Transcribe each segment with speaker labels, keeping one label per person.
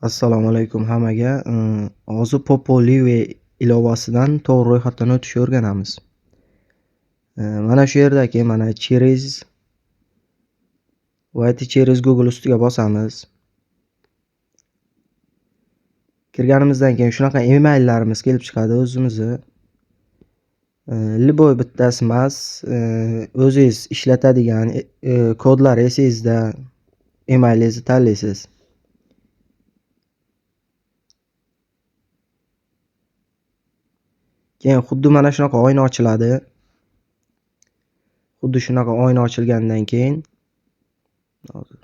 Speaker 1: Assalomu alaykum hammaga. Hozir Poppo Live ilovasidan to'g'ri ro'yxatdan o'tishni o'rganamiz. Mana shu yerdagi mana через "Войти через Google" ustiga bosamiz. Kirganimizdan keyin shunaqa emaillarimiz kelib chiqadi o'zimizni. Любой bittasi emas, o'zingiz ishlatadigan kodlar esingizda emailingizni tanlaysiz. Keyin xuddi mana shunaqa oyna ochiladi. Xuddi shunaqa oyna ochilgandan keyin hozir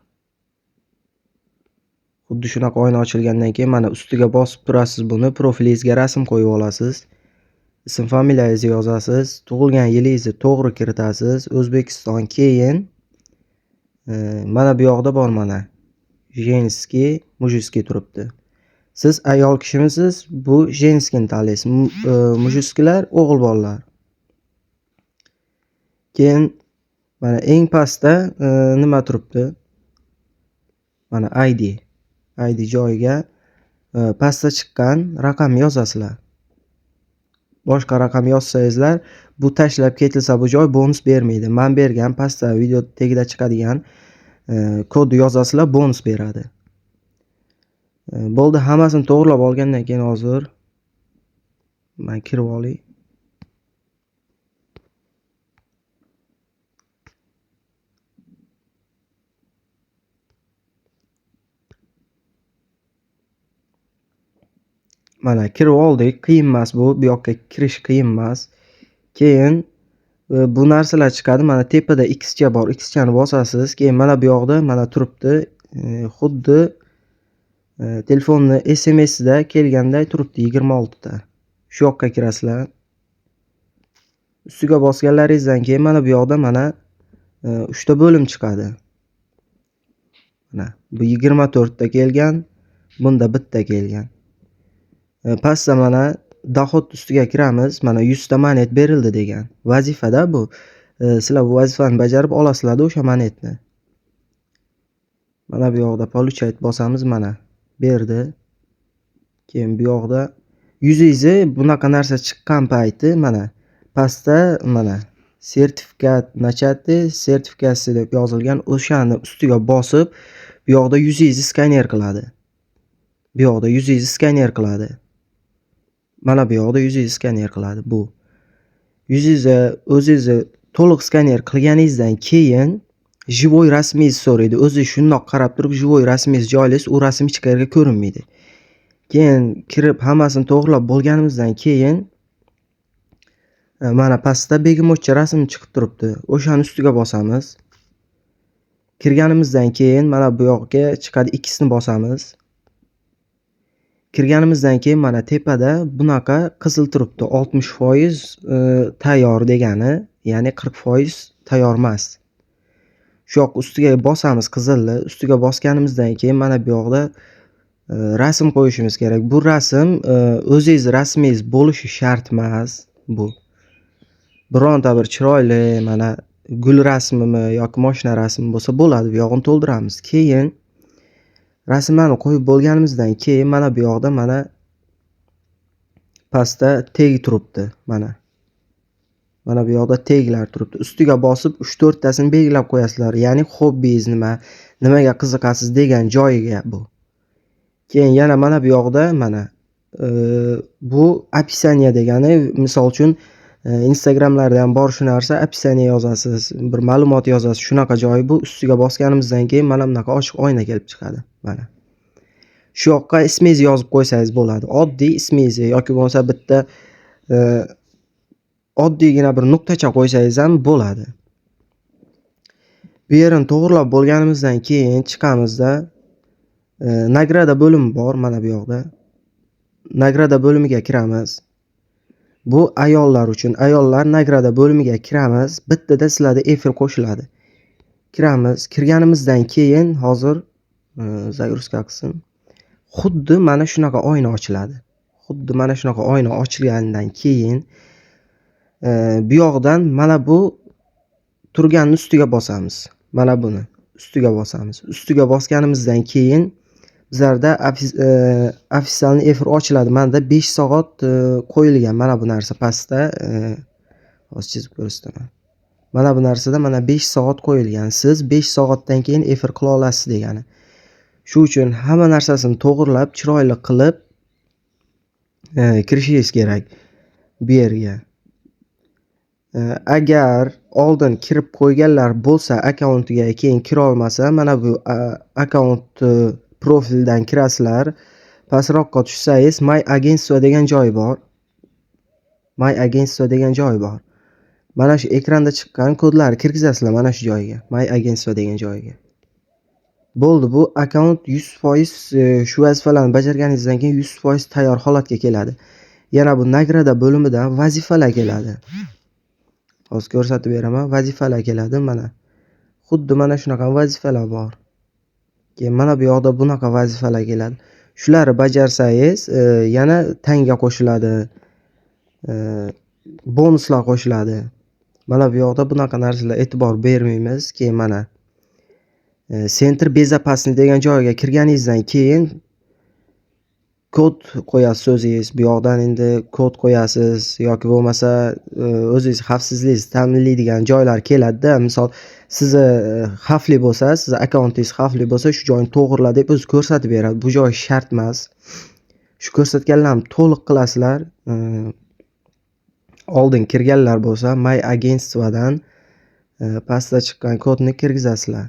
Speaker 1: xuddi shunaqa oyna ochilgandan keyin mana ustiga bosib turasiz buni, profilingizga rasm qo'yib olasiz. Ism familiyangizni yozasiz, tug'ilgan yilingizni to'g'ri kiritasiz, O'zbekiston keyin mana bu yoqda bor mana женский, мужской turibdi. Siz ayol kishimisiz, bu женский ni tanlaysiz. Мужский lar o'g'il bolalar. Keyin mana eng pastda nima turibdi? Mana ID. ID joyiga pastda chiqqan raqamni yozasizlar. Boshqa raqam yozsangizlar, bu tashlab ketilsa bu joy bonus bermaydi. Men bergan pastda video tagida chiqadigan kodni yozasizlar, bonus beradi. Bo'ldi, hammasini to'g'rilab olgandan keyin hozir men kirib olay. Mana kirib oldik. Qiyin emas bu. Bu yoqqa kirish qiyin emas. Keyin bu narsalar chiqadi. Mana tepada X cha bor. X chani bosasiz. Keyin mana bu yoqda mana turibdi. Xuddi telefonni SMSida kelganday turibdi 26 ta. Shu yoqqa kirasizlar. Ustiga bosganlaringizdan keyin mana bu yoqda mana 3 ta bo'lim chiqadi. Mana bu 24 ta kelgan, bunda bitta kelgan. Pastda mana dohod ustiga kiramiz. Mana 100 ta monet berildi degan. Vazifada bu. Sizlar bu vazifani bajarib olasizlar o'sha monetni. Mana bu yoqda получать bosamiz mana. Berdi. Keyin bu yoqda yuzingizni bunaqa narsa chiqqan payti mana pastda mana sertifikat начаты sertifikasi deb yozilgan o'shani ustiga bosib, bu yoqda yuzingizni skaner qiladi. Bu yoqda yuzingizni skaner qiladi. Mana bu yoqda yuzingizni skaner qiladi bu. Yuzingizni o'zingizni to'liq skaner qilganingizdan keyin живой rasmingizni so'raydi. O'zi shundoq qarab turib живой rasmingizni joylaysiz, u rasm hech qayerga ko'rinmaydi. Keyin kirib hammasini to'g'rilab bo'lganimizdan keyin mana pastda begemotcha rasm chiqib turibdi. O'shani ustiga bosamiz. Kirganimizdan keyin mana bu yoqqa chiqadi, X ni bosamiz. Kirganimizdan keyin mana tepada bunaqa qizil turibdi. 60% tayyor degani, ya'ni 40% tayyor emas. Shu yoq ustiga bosamiz qizilni. Ustiga bosganimizdan keyin mana bu yoqda rasm qo'yishimiz kerak. Bu rasm o'zingiz rasmingiz bo'lishi shart emas bu. Bironta bir chiroyli mana gul rasmimi yoki mashina rasmi bo'lsa bo'ladi. Bu yog'ini to'ldiramiz. Keyin rasmlarni qo'yib bo'lganimizdan keyin mana bu yoqda mana pastda teg turibdi mana. Mana bu yoqda teglar turibdi. Ustiga bosib 3-4 tasini belgilab qo'yasizlar. Ya'ni hobbingiz nima, nimaga qiziqasiz degan joyiga bu. Keyin yana mana bu yoqda mana bu описание degani, misol uchun Instagramlarda ham bor shu narsa, описание yozasiz, bir ma'lumot yozasiz, shunaqa joyi bu. Ustiga bosganimizdan keyin mana bunaqa ochiq oyna kelib chiqadi. Mana. Shu yoqqa ismingizni yozib qo'ysangiz bo'ladi. Oddiy ismingizni yoki bo'lmasa bitta oddiygina bir nuqtacha qo'ysangiz ham bo'ladi. Bu yerini to'g'rilab bo'lganimizdan keyin chiqamizda nagrada bo'limi bor mana bu yoqda. Nagrada bo'limiga kiramiz. Bu ayollar uchun. Ayollar nagrada bo'limiga kiramiz. Bittada sizlarda efir qo'shiladi. Kiramiz. Kirganimizdan keyin hozir загрузка qilsin. Xuddi mana shunaqa oyna ochiladi. Xuddi mana shunaqa oyna ochilganidan keyin bu yoqdan mana bu turganning ustiga bosamiz. Mana buni ustiga bosamiz. Ustiga bosganimizdan keyin Bizlarda официальный efir ochiladi. Manda 5 soat qo'yilgan mana bu narsa pastda, hozir chizib ko'rsataman. Mana bu narsada mana 5 soat qo'yilgan. Siz 5 soatdan keyin efir qila olasiz degani. Shu uchun hamma narsasini to'g'irlab, chiroyli qilib kirishingiz kerak bu yerga. Agar oldin kirib qo'yganlar bo'lsa, akkauntiga keyin kirolmasa, mana bu akkaunt profildan kirasizlar. Pastroqqa tushsangiz, "Моё агентство" degan joy bor. "Моё агентство" degan joy bor. Mana shu ekranda chiqqan kodlarni kirgizasizlar mana shu joyga. "Моё агентство" degan joyga. Bo'ldi, bu akkaunt 100% shu vazifalarni bajarganingizdan keyin 100% tayyor holatga keladi. Yana bu "Награда" bo'limidan vazifalar keladi. Hozir ko'rsatib beraman. Vazifalar keladi mana. Xuddi mana shunaqa vazifalar bor. Keyin mana bu yoqda bunaqa vazifalar keladi. Shularni bajarsangiz, yana tanga qo'shiladi. Bonuslar qo'shiladi. Mana bu yoqda bunaqa narsalar e'tibor bermaymiz. Keyin mana "Центр безопасный" degan joyga kirganingizdan keyin kod qo'yasiz o'zingiz. Bu yoqdan endi kod qo'yasiz yoki bo'lmasa o'zingiz xavfsizligingizni ta'minlaydigan joylar keladi-da. Misol, sizni xavfli bo'lsa, sizni akkauntingiz xavfli bo'lsa, shu joyni to'g'irla deb o'zi ko'rsatib beradi. Bu joy shart emas. Shu ko'rsatganlarimni to'liq qilasizlar. Oldin kirganlar bo'lsa, "Моё агентство" dan pastda chiqqan kodni kirgizasizlar.